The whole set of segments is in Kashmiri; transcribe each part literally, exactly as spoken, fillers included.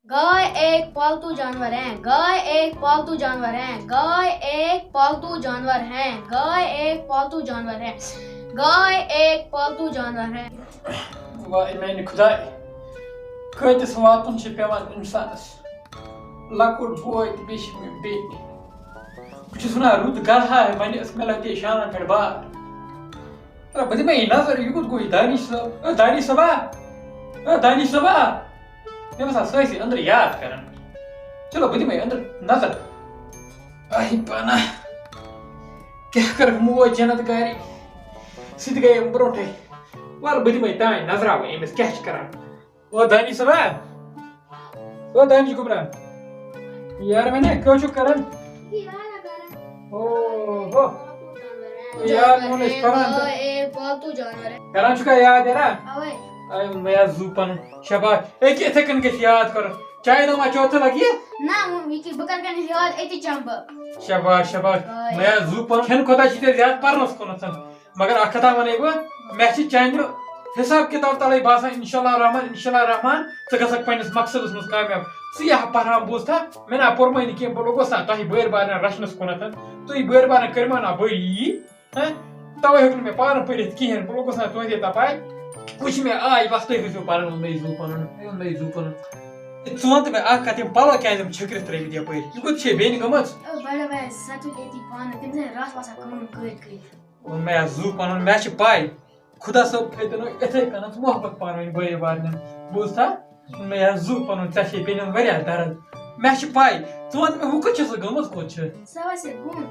गाय एक पालतू जानवर है। गाय एक पालतू जानवर है। गाय एक पालतू जानवर है। गाय एक पालतू जानवर है। गाय एक पालतू जानवर है। واے میانہِ خداے، کۭتِس واتُن چھُ پٮ۪وان اِنسانَس؟ لۄکُٹ بوے تہٕ بیٚیہِ چھِ مےٚ بیٚنہِ۔ بہٕ چھُس وَنان، رُت گرٕ ہا بَنہِ، ٲس مےٚ لَگہِ شانَن پٮ۪ٹھ بار۔ ترٛا، بہٕ دِمے یہِ نظر، یہِ کوٚت گوٚو یہِ دانِش صٲب؟ اے دانِش صٲبا! اے دانِش صٲبا! مےٚ باسان، سُہ ٲسۍ أنٛدرٕ یاد کران۔ چلو، بہٕ دِمے أنٛدرٕ نظر۔ آہی پانا، کیٛاہ کَرَکھ موج جنت گاری؟ سُہ تہِ گٔیَم برونٛٹھٕے۔ وَلہٕ، بہٕ دِمے تانۍ نظرا وۄنۍ أمِس کیٛاہ چھِ کران۔ او دانِش صٲبا! او دانِش گوٚبرا! یار وَنے، کیٛاہ چھُکھ کران؟ او ہو۔ یاد ووٚن اَسہِ پَران تہٕ۔ اے پالتو جانور ہے۔ کران چھُکھا یاد یارا؟ اوے۔ اے مےٚ حظ زُو پَنُن۔ شاباش۔ أکہِ یِتھَے کٔنۍ گژھِ یاد کَرُن۔ چایہِ دامہ چوتھٕ لَگہِ یہِ؟ نہ، وۄنۍ یہِ کہِ بہٕ کَرٕ کَنہِ یاد أتی چَمہٕ بہٕ۔ شاباش، شاباش۔ آے۔ مےٚ حظ زُو پَنُن۔ کھٮ۪ن کوٗتاہ چھُے ژےٚ زیادٕ پَرنَس کُنَتھ؟ مگر اَکھ کَتھا وَنے بہٕ، مےٚ چھِ چانہِ حِساب کِتاب تَلَے باسان، اِنشاء اللہ رحمان، اِنشاء اللہ رحمان، ژٕ گژھکھ پنٛنِس مقصدَس منٛز کامیاب۔ ژٕ یہِ ہا پَران بوٗزتھا؟ مےٚ نہ پوٚرمَے نہٕ کینٛہہ، بہٕ لوٚگُس نہ تۄہہِ بٲرۍ بارنٮ۪ن رَچھنَس کُنَتھ۔ تُہۍ بٲرۍ بارنٮ۪ن کٔرِو ما نہ بٔرۍ یی؟ ہہ؟ توے ہیوٚک نہٕ مےٚ پانہٕ پٔرِتھ کِہیٖنۍ۔ بہٕ لوٚگُس نہ تُہنٛدے تَپاے۔ وٕچھ مےٚ آے، بَس تُہۍ گٔژھِو پَران، اوٚن مےٚ یہِ زُو پَنُن، اوٚن مےٚ یہِ زُو پَنُن۔ ہے، ژٕ وَن تہٕ مےٚ اَکھ کَتھ، یِم پَلو کیٛازِ یِم چھٔکرِتھ ترٛٲومٕتۍ یَپٲرۍ؟ یہِ کوٚت چھِ یہِ بیٚنہِ گٔمٕژ؟ او بڑٕ بھائی، سۄ تُلہِ أتی پانہٕ، تٔمِس ہے راتھ آسان کٲم کٔرۍ کٔرۍ۔ اوٚن مےٚ یہِ زُو پَنُن، مےٚ چھِ پَے۔ خۄدا صٲب تھٲیتَن وۄنۍ یِتھَے کٔنَتھ محبت پانہٕ ؤنۍ بٲے بارنٮ۪ن۔ بوٗزتھا؟ اوٚن مےٚ یہِ زُو پَنُن، ژےٚ چھے بیٚنٮ۪ن واریاہ دَرد۔ مےٚ چھِ پَے۔ ژٕ وَن تہٕ مےٚ، ہُہ کوٚت چھِ سۄ گٔمٕژ، کوٚت چھِ؟ سۄ وَسہِ بۄن۔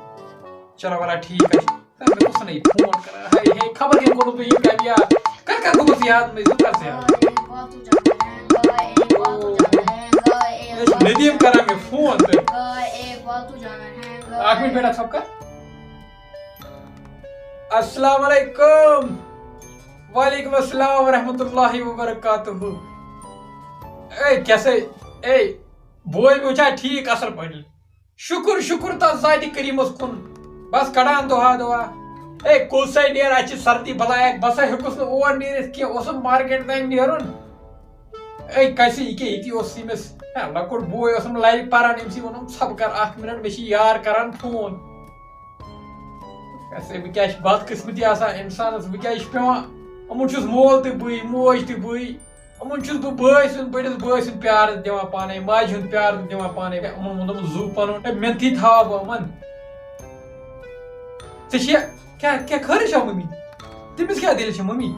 چلو وَلہٕ ٹھیٖک حظ چھُ۔ ہے، مےٚ اوس نہٕ یہِ فون کران۔ ہے، ہے، خبر کٔمۍ کوٚرُس بہٕ یہِ کَتہِ یاد۔ کر، کر گوٚبُر ژٕ یاد، مےٚ زُو کر ژٕ یاد۔ گاے ایک پالتو جانور ہے، گاے ایک پالتو جانور ہے، گاے ایک یہِ چھُ ندیٖم کران مےٚ فون تہٕ۔ گاے ایک پالتو جانور ہے، گاے اکھ مِنٹ بیٹھا ژھۄپہٕ کر۔ السلام علیکم۔ وعلیکم السلام ورحمۃ اللہ وبرکاتہ۔ اے، کیٛاہ سا، اے، بوے، بہٕ چھا ٹھیٖک اَصٕل پٲٹھۍ؟ شُکُر، شُکُر تَتھ ذاتِ کریٖمَس کُن۔ بَس کَڑان دۄہا دۄہا۔ اے، کوٚت سا نیر، اَتہِ چھِ سردی بَلایَک، بہٕ سا ہیوٚکُس نہٕ اور نیٖرِتھ کینٛہہ، اوسُم مارکیٹ تام نیرُن۔ اے، کَسہِ یہِ کیٛاہ، ییٚتی اوس أمِس، ہے، لۄکُٹ بوے اوسُم لَرِ پَران، أمۍ سٕے ووٚنُم، "ژھۄپہٕ کَر اَکھ مِنَٹ، مےٚ چھِ یار کَران فون۔" کَسے، وۄنۍ کیٛاہ چھِ بدقٕسمتی آسان اِنسانَس، وۄنۍ کیٛاہ چھِ پٮ۪وان، یِمَن چھُس مول تہِ بٕے، موج تہِ بٕے۔ یِمَن چھُس بہٕ بٲے سُنٛد، بٔڑِس بٲے سُنٛد پیار دِوان پانے، ماجہِ ہُنٛد پیار دِوان پانے۔ یِمَن ووٚنُم زُو پَنُن، ہے، مِنتھٕے تھاوٕ بہٕ یِمَن۔ ژےٚ چھےٚ کیٛاہ، کیٛاہ خٲرٕے چھا مٔمی؟ تٔمِس کیٛاہ دٔلیٖل چھےٚ مٔمی؟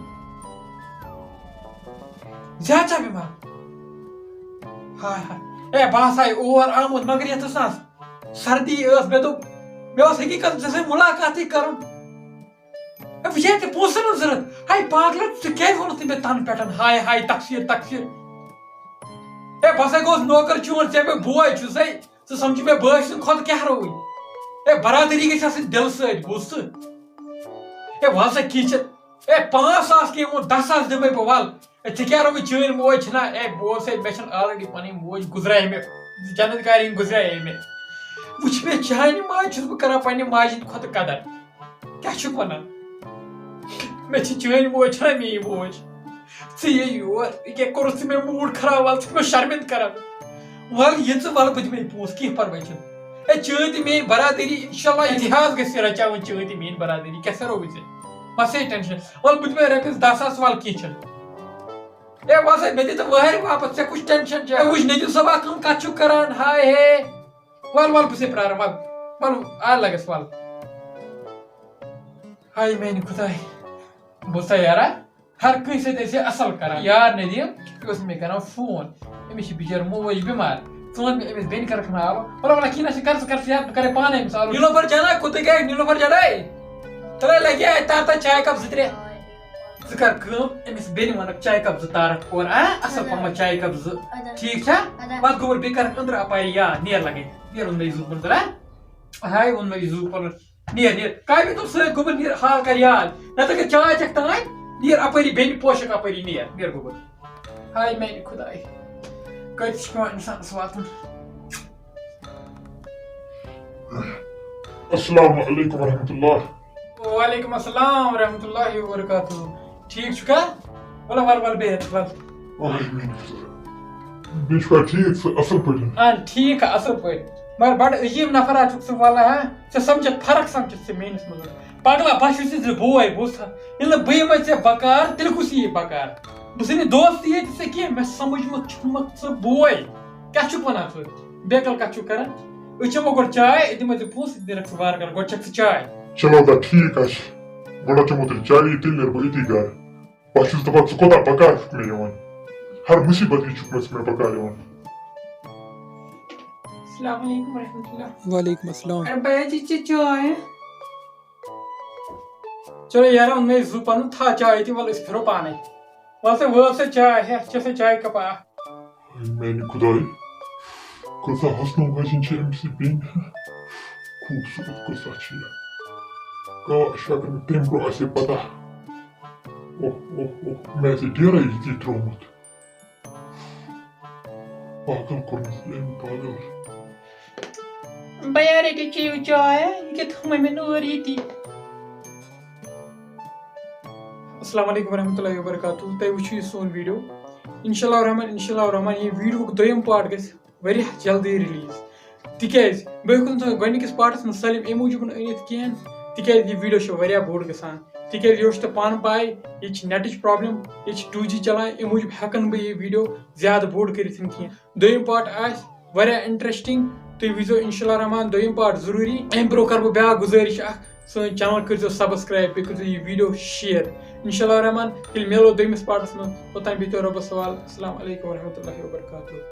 زیادٕ چھا بٮ۪مار؟ ہاے ہاے۔ ہے، بہٕ ہسا آیہِ اور آمُت، مگر یَتھ ٲس نہ سردی ٲس، مےٚ دوٚپ، مےٚ اوس حقیٖقت ژےٚ سۭتۍ مُلاقاتٕے کَرُن۔ ہے، وٕچھے ژےٚ پونٛسَن ہُنٛد ضوٚرَتھ؟ ہے پاگلہ، ژٕ کیٛازِ ووٚنُتھ نہٕ مےٚ تَنہٕ پٮ۪ٹھ؟ ہاے ہاے، تقصیٖر، تقصیٖر۔ ہے، بہٕ ہسا گوٚوُس نوکر چون، ژےٚ مےٚ بوے چھُسَے، ژٕ سَمجھِ مےٚ بٲے سٕنٛدِ کھۄتہٕ کیٛاہ رووُے؟ ہے، برادٔری گژھِ آسٕنۍ دِلہٕ سۭتۍ، بوٗزتھٕ؟ ہے، وَل سا کینٛہہ چھِ، ہے، پانٛژھ ساس کینٛہہ ووٚن، دَہ ساس دِمَے بہٕ، وَل۔ ہے، ژےٚ کیٛاہ رووُے؟ چٲنۍ موج چھِنہ، ہے، بوز سا، مےٚ چھَنہٕ already پَنٕنۍ موج گُزرے مےٚ، جنت کارِنۍ گُزرے مےٚ۔ وٕچھ مےٚ، چانہِ ماجہِ چھُس بہٕ کَران پنٛنہِ ماجہِ ہِنٛدِ کھۄتہٕ قدر۔ کیٛاہ چھُکھ وَنان؟ مےٚ چھِ چٲنۍ موج چھَنہ میٛٲنۍ موج۔ ژٕ یے یور، یہِ کیٛاہ کوٚرُتھ ژٕ مےٚ mood خراب؟ وَل، ژٕ چھُکھ مےٚ شرمِنٛدٕ کَران۔ وَل، یہِ ژٕ وَلہٕ، بہٕ دِمَے پونٛسہٕ، کینٛہہ پَرواے چھُنہٕ۔ ہے، چٲنۍ تہِ میٛٲنۍ برادٔری، اِنشاءاللہ، اِتِحاس گژھِ رَچاوٕنۍ چٲنۍ تہِ میٛٲنۍ برادٔری۔ کیٛاہ سا رووُے ژےٚ؟ بَس ہے tension۔ وَل، بہٕ دِمَے رۄپیَس دَہ ساس، وَل، کینٛہہ چھُنہٕ۔ ہے، وَل سا، مےٚ دِ تہٕ وٲرۍ واپَس، ژےٚ کُس tension چھُ؟ ہے، وٕچھ، ندیٖم صٲبا، کٕم کَتھٕ چھُکھ کَران؟ ہاے ہے۔ وَل، وَل، بہٕ چھُسَے پرٛاران، وَل، وَل، آ لَگَس، وَل۔ ہاے میٛانہِ خۄداے۔ بوٗزتھا یارا، ہر کٲنٛسہِ سۭتۍ ٲسۍ یہِ اَصٕل کَران۔ یار ندیٖم، یہِ اوس مےٚ کَران فون۔ أمِس چھِ بِچٲر موج بٮ۪مار۔ ژٕ وَن مےٚ أمِس بیٚنہِ کَرَکھ ناو۔ وَلہٕ، وَلہٕ، کینٛہہ نہ چھُ، کَر ژٕ، کَر ژٕ یاد، بہٕ کَرَے پانَے أمِس آلو۔ نیلوفر جانا، کوٚت گٔے نیلوفر جانا؟ تَلے لَگہِ اَتہِ تار تار چاے کَپ زٕ ترٛےٚ۔ ژٕ کَر کٲم، أمِس بیٚنہِ وَنَکھ چاے کَپ زٕ تارَکھ اورٕ، آ؟ اَصٕل اَدٕ۔ پَہمَتھ چاے کَپ زٕ۔ اَدٕ۔ ٹھیٖک چھا؟ اَدٕ۔ پَتہٕ گوٚبُر بیٚیہِ کَرَکھ أنٛدرٕ اَپارِ یاد، نیر لَگَے۔ نیر اوٚن مےٚ یہِ زُو پَنُن، ہاے اوٚن مےٚ یہِ زُو پَنُن۔ نیر، نیر۔ کامہِ تُم سۭتۍ گوٚبُر، نیر، حال کَر یاد۔ نَتہٕ اگر چاے چَکھ تام، نیر اَپٲری بیٚنہِ پوشَک اَپٲری نیر، نیر گوٚبُر۔ ہاے میٛانہِ خۄداے، کَتہِ چھُ پٮ۪وان اِنسانَس واتُن؟ السلام علیکم ورحمۃ اللہ۔ وعلیکم السلام ورحمۃ اللہ وبرکاتہ۔ ٹھیٖک چھُکھا؟ وَلہٕ، وَلہٕ، وَلہٕ، بیٚہہ، وَلہٕ۔ وعلیکم السلام۔ بیٚیہِ چھُکھا ٹھیٖک ژٕ اَصٕل پٲٹھۍ؟ آ، ٹھیٖک ہا، اَصٕل پٲٹھۍ۔ مگر بَڑٕ عجیٖب نفر ہا چھُکھ ژٕ، وَلہٕ ہا۔ ژےٚ سَمجھَتھ فرق سَمجھَتھ ژٕ میٛٲنِس منٛز؟ پَگلا بہٕ چھُس ژےٚ بوے، بوٗزتھا؟ ییٚلہِ نہٕ بہٕ یِمَے ژےٚ بکار، تیٚلہِ کُس یِیہِ بکار؟ بہٕ چھُس نہٕ دوست ییٚتہِ ژےٚ کینٛہہ، مےٚ سَمجھ مہٕ چھُنہٕ مَکھ ژٕ بوے۔ کیٛاہ چھُکھ وَنان ژٕ؟ بیقل کَتھ چھُکھ کَران؟ أسۍ چٮ۪مو گۄڈٕ چاے، أسۍ دِمو ژےٚ پونٛسہٕ، أسۍ نیرَکھ ژٕ وارٕ کارٕ، گۄڈٕ چَکھ ژٕ چاے۔ چلو، اَدٕ ٹھیٖک آسہِ۔ گۄڈٕ چٮ۪مو تیٚلہِ چایی، تیٚلہِ نیرٕ بہٕ أتی گَرٕ۔ بہٕ چھُس دَپان، ژٕ کوٗتاہ بکار چھُکھ مےٚ یِوان؟ ہر مُصیٖبت وِزِ چھُکھ مےٚ ژٕ مےٚ بکار یِوان۔ السلام علیکم ورحمۃ اللہ۔ وعلیکم السلام۔ اے بیا جی، چے چاے۔ چلو یارا، اوٚن مےٚ زُو پَنُن، تھاو چاے تہِ، وَلہٕ أسۍ پھِرو پانَے۔ وَلہٕ سا، وٲژ سا چاے، ہےٚ، چےٚ سا چاے کَپا اَکھ۔ میٛانہِ خۄدایہِ، کۭژاہ حسنو واجِنۍ چھِ أمۍ سٕے بیٚنہِ۔ خوٗبصوٗرت کۭژاہ چھِ یہِ۔ کاش، اگر مےٚ تَمہِ برٛونٛہہ آسہِ ہے پَتہ۔ اوہ، اوہ، اوہ، مےٚ آسہِ ہے ڈیرَے ییٚتی ترٛوومُت۔ پاگل کوٚرمُت أمۍ، پاگل۔ بیا رٔٹِو چیٚیِو چاے، یہِ کیٛاہ تھٲومٕژ مےٚ نٲر ییٚتی؟ السلام علیکم ورحمۃ اللہ وبرکاتہ۔ تُہۍ وٕچھِو یہِ سون video۔ انشاء اللہ الرحمن، انشاء اللہ الرحمن، یہِ videoہُک دوٚیِم part گژھِ واریاہ جلدی release۔ تِکیٛازِ بہٕ ہیوٚکُس نہٕ گۄڈٕنِکِس partَس منٛز سٲلِم اَمہِ موٗجوٗب أنِتھ کِہیٖنۍ، تِکیٛازِ یہِ video چھُ واریاہ بوٚڑ گژھان۔ تِکیٛازِ یہِ چھُ تۄہہِ پانہٕ پَے، ییٚتہِ چھِ netٕچ problem، ییٚتہِ چھِ two G چَلان، اَمہِ موٗجوٗب ہٮ۪کَن بہٕ یہِ video زیادٕ بوٚڑ کٔرِتھ کِہیٖنۍ۔ دوٚیِم part آسہِ واریاہ interesting، تُہۍ وٕچھزیو انشاء اللہ الرحمن دوٚیِم part ضروٗری۔ اَمہِ برٛونٛہہ کَرٕ بہٕ بیٛاکھ گُزٲرِش اَکھ، سٲنۍ channel کٔرۍزیو subscribe، بیٚیہِ کٔرۍزیو یہِ video share۔ انشاء اللہ الرحمن تیٚلہِ مِلو دوٚیمِس partَس منٛز، توٚتام بِہِو رۄبَس حوالہٕ۔ السلام علیکم ورحمۃ اللہ وبرکاتہ۔